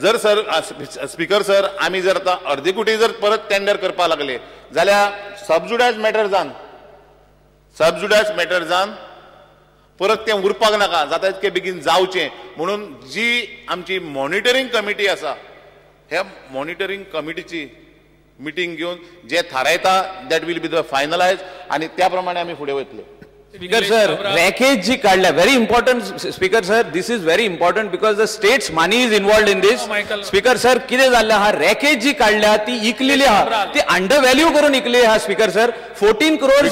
जर sir, speaker sir, आमी जर आतां अर्दे कोटी जर परत टेंडर करपाक लागले जाल्यार सबजुडायज मॅटर जावन, सबजुडायज मॅटर जावन परत तें उरपाक नाका, जाता तितके बेगीन जावचें म्हणून जी आमची मॉनिटरींग कमिटी आसा, ह्या मॉनिटरींग कमिटीची मिटींग घेवन जे थारायता that will be the finalise आनी त्या प्रमाणे आमी फुडें वयतले. स्पीकर सर, रॅकेज जी काडल्या, very important speaker sir, this is very important because the state's money is involved in this. Speaker sir, कितें जाल्लें आहा, रॅकेज जी काडल्या ती इकलेली आहा, ती अंडर व्हॅल्यू करून इकली आहा. Speaker sir, 14 crore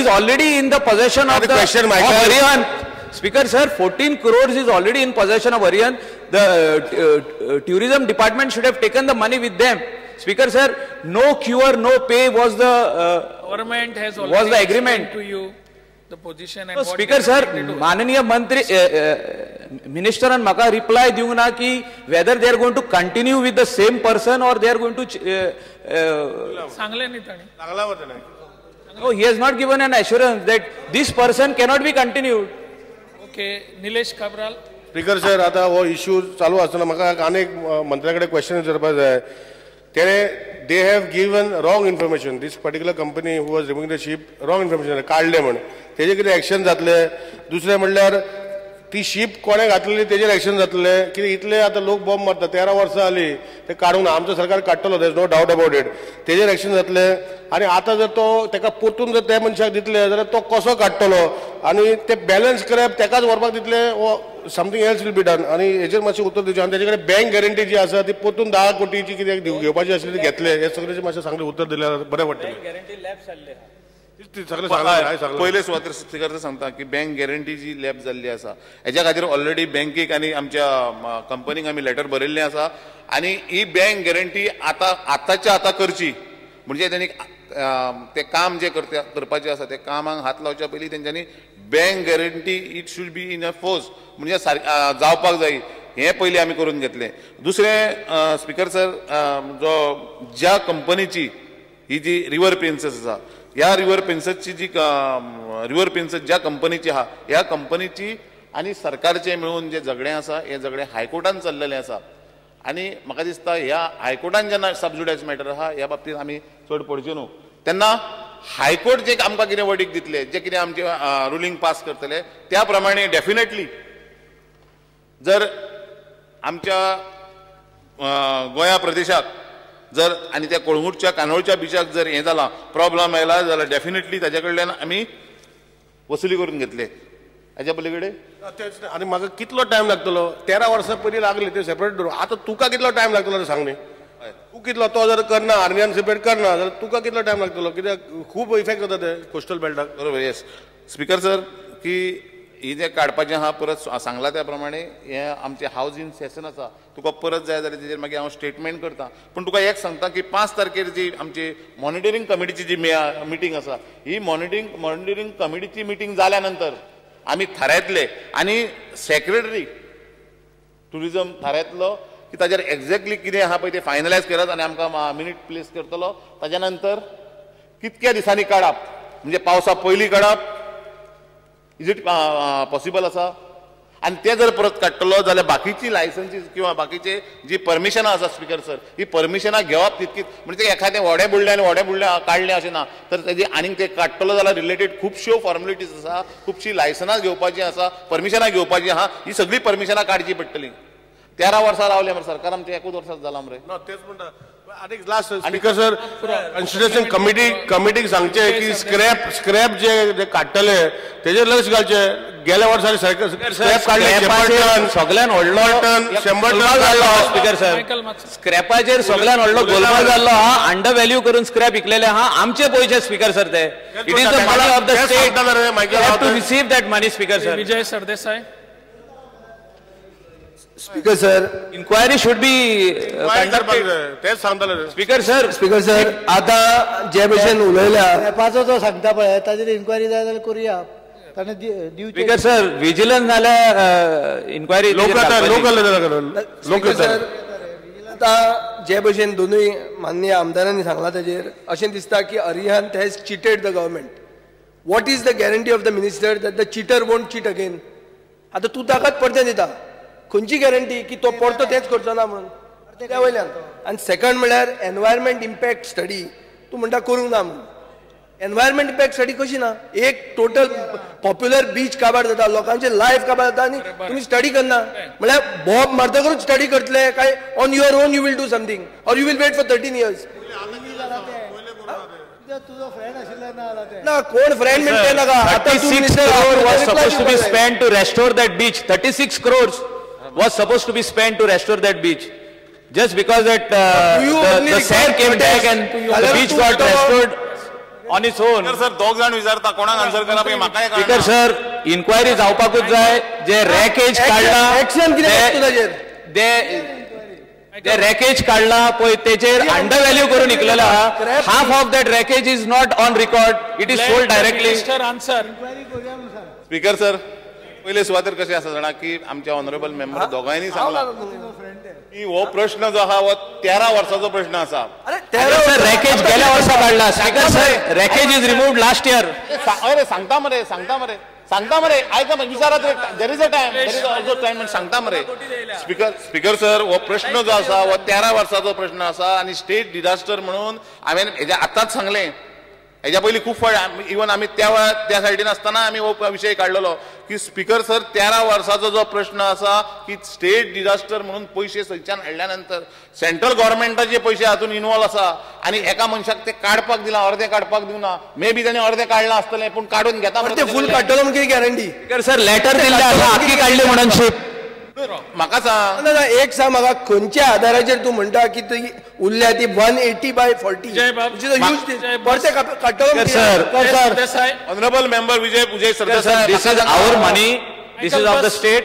is already in the possession of the Arihant. Speaker sir, 14 crores is already in possession of Arihant. The tourism department should have taken the money with them. Speaker sir, no cure, no pay was the government has was the agreement to you the position and so, Speaker sir, माननीय मंत्री मिनिस्टरान म्हाका reply दिवंक ना की whether they are going to continue with the same person or they are going to सांगले न्ही ताणी. No, he has not given an assurance that this person cannot be continued. Okay, Nilesh Cabral. Speaker sir, आता हो issue चालू आसतना म्हाका आनी एक मंत्र्या कडेन क्वेश्चन विचारपाक जाय. तेणे they have given wrong information. This particular company who was removing the ship wrong information काडले म्हण तेजेर कितें एक्शन जातलें? दुसरें म्हणल्यार ती शीप कोणें घातलेली तेजेर एक्शन जातलें? कितें इतले आतां लोक बॉम्ब मारता, 13 वर्सां जालीं ते काडूंक ना. आमचो सरकार काडटलो, there is no doubt about it. तेजेर एक्शन जातलें. आनी आतां जर तो तेका परतून जर त्या मनशाक दितले जाल्यार तो कसो काडटलो आनी ते बॅलन्स क्रॅप तेकाच व्हरपाक दितले वो something else will be done? आनी हेजेर मातशें उत्तर दिवचें. आनी तेजे कडेन बँक गॅरंटी जी आसा ती परतून 10 कोटीची कितें घेवपाची आसली ती घेतले. हे सगळें मातशें सांगलें, उत्तर दिल्यार बरें पडटलें. पयले सुवातेर स्पिकर सांगता की बँक गॅरंटी जी लॅप जाल्ली आसा हेज्या खातीर ऑलरेडी बँकेक आनी आमच्या कंपनीक आमी लेटर बरयल्लें आसा आनी ही बँक गॅरंटी आतां आतांच्या आतां करची. म्हणजे तेणी तें काम जें करपाचें आसा तें कामाक हात लावच्या पयलीं तेंच्यांनी bank guarantee it should be in a force, म्हणजे जावपाक जाय, हें पयलीं आमी करून घेतलें. दुसरें स्पिकर सर, जो ज्या कंपनीची ही जी रिवर प्रिन्सेस आसा, ह्या रिवर प्रिन्सेसची जी रिवर प्रिन्सेस ज्या कंपनीची आहा ह्या कंपनीची आनी सरकारचें मेळून जें झगडें आसा हें झगडें हायकोर्टान चल्लेलें आसा आनी म्हाका दिसता ह्या हायकोर्टान जेन्ना सबजुडायज मॅटर आहा ह्या बाबतींत आमी चड पडचे न्हू. तेन्ना हायकोर्ट जे आमकां कितें वर्डीक दितले, जे कितें आमचें रुलींग पास करतले त्या प्रमाणे डेफिनेटली जर आमच्या गोंया प्रदेशाक जर आनी त्या कोळंगूटच्या कानोळच्या बिचाक जर हें जालां प्रॉब्लम आयला जाल्यार डेफिनेटली ताज्या कडल्यान आमी वसुली करून घेतले. हाज्या पलीकडे तेच. आनी म्हाका कितलो टायम लागतलो? 13 वर्सां पयलीं लागली ते सेपरेट धरून, आतां तुका कितलो टायम लागतलो तें सांग न्ही. तूं कितलो तो जर करना आर्मियान सेपरेट करना जाल्यार तुका कितलो टायम लागतलो? कित्याक खूब इफेक्ट जाता ते कोस्टल बेल्टाक. बरोबर, येस स्पिकर सर, की ही जें काडपाचें आहा परत सांगलां त्या प्रमाणे हें आमचें हावज इन सेशन आसा, तुका परत जाय जाल्यार तेजेर मागीर हांव स्टेटमेंट करता. पूण तुका एक सांगता की 5 तारखेर जी आमची मॉनिटरींग कमिटीची जी मिटींग आसा ही मॉनिटरींग कमिटीची मिटींग जाल्या नंतर आमी थारायतले आनी सेक्रेटरी टुरिजम थारायतलो की ताजेर एक्झॅक्टली कितें आहा पळय तें फायनलायज करात आनी आमकां मिनीट प्लेस करतलो. ताज्या नंतर कितक्या दिसांनी काडप, म्हणजे पावसा पयलीं काडप is it possible आसा? आनी ते जर परत काडटलो जाल्यार बाकीची लायसन्सीस किंवा बाकीचे जी परमिशनां आसा स्पिकर सर, ही परमिशनां घेवप तितकीच, म्हणजे एखादें व्हडें बुडलें आनी व्हडें बुडलें काडलें अशें ना, तर तेजी आनीक ते काडटलो जाल्यार रिलेटेड खुबश्यो फॉर्मेलिटीज आसा, खुबशीं लायसनां घेवपाचीं आसा, परमिशनां घेवपाचीं आहा, ही सगळीं परमिशनां काडचीं पडटलीं. 13 वर्सां रावले मरे सरकार आमचें, एकूच वर्सां जालां मरे. ना तेच म्हणटा. आनी last speaker sir, consideration committee कमिटीक सांगचें की स्क्रॅप स्क्रॅप जे काडटले तेजेर लक्ष घालचें. गेल्या वर्सा स्क्रॅप काडले सगळ्यान व्हडलो 100 टन जाल्लो स्पिकर सर, स्क्रॅपाचेर सगळ्यान व्हडलो गोलमाल जाल्लो आहा. अंडर व्हॅल्यू करून स्क्रॅप विकलेले आहा आमचे पयशे स्पिकर सर. ते it is the money of the state to receive that money speaker sir. Vijay Sardesai. Speaker sir, inquiry should be conducted. तेच सांगताले स्पीकर सर. स्पीकर सर, आता जे भशेन उलयल्या स्क्रॅपाचो जो सांगता पळय ताजेर इन्क्वायरी जाय जाल्यार करुया. ताणें दिवचें. स्पीकर सर, विजिलन्स जाल्यार इन्क्वायरी लोक. सर, आतां जे भशेन दोनूय माननीय आमदारांनी सांगलां ताजेर अशें दिसता की Arihant has cheated the government. What is the guarantee of the minister that the cheater won't cheat again? आतां तूं ताकाच परतें दिता. खंयची गॅरंटी की तो परतो तेंच करचो ना म्हणून त्या वयल्यान. आनी सेकंड म्हणल्यार एनवायरमेंट इम्पॅक्ट स्टडी तूं म्हणटा करूंक ना म्हणून. एनवायरमेंट इम्पॅक्ट स्टडी कशी ना? एक टोटल पॉप्युलर बीच काबार जाता, लोकांचे लायफ काबार जाता आनी तुमी स्टडी करना. म्हळ्यार बॉब मारतकूच स्टडी करतले काय on your own you will do something or you will wait for 13 years? ना कोण फ्रेंड म्हणते नाका. 36 crore was supposed to be spent to restore that beach. 36 crores was supposed to be spent to restore that beach. Just because that the sand came back and the beach got restored on its own. Sir दोग जाण विचारता कोणाक answer करा पळय म्हाका. Speaker sir enquiry जावपाकूच जाय. जे रॅकेज काडला action कितें ताजेर, जे रॅकेज काडला पळय तेचेर अंडर व्हॅल्यू करून इकलेलो आहा. Half of that wreckage is not on record, it is sold directly. Speaker sir पयले सुवातेर कशें आसा जाणा की आमच्या ऑनरेबल मेंबर दोगांयनी सांगला की हो प्रश्न जो आहा हो 13 वर्साचो प्रश्न आसा. रॅकेज गेल्या वर्सा काडला. Speaker sir wreckage is removed last year. अरे सांगता मरे, सांगता मरे, सांगता मरे, आयका विचारात रे. There is a time, there is also time. सांगता मरे स्पीकर. स्पीकर सर हो प्रश्न जो आसा हो 13 वर्साचो प्रश्न आसा आनी स्टेट डिझास्टर म्हणून हांवें हेज्या आतांच सांगलें. हेज्या पयलीं खूब फावट इवन आमी त्या वेळार त्या सायडीन आसतना आमी हो विशय काडलेलो की स्पीकर सर 13 वर्साचो जो प्रश्न आसा की स्टेट डिझास्टर म्हणून पयशे थंयच्यान हाडल्या नंतर सेंट्रल गव्हर्मेंटाचे पयशे हातून इनवॉल्व आसा आनी एका मनशाक ते काडपाक दिला, अर्दे काडपाक दिवना. मे बी ताणें अर्दे काडलां आसतलें पूण काडून घेता फूल काडटलो म्हण कितें गॅरंटी? स्पीकर सर लेटर दिल्लें आसा आख्खी काडली म्हणून शीप. म्हाका सांग ना एक सांग म्हाका, खंयच्या आधाराचेर तूं म्हणटा की ती उरल्या ती 180/40? परते काडटलो sir. Honourable member Vijay Sardesai, this is our money, this is of the state.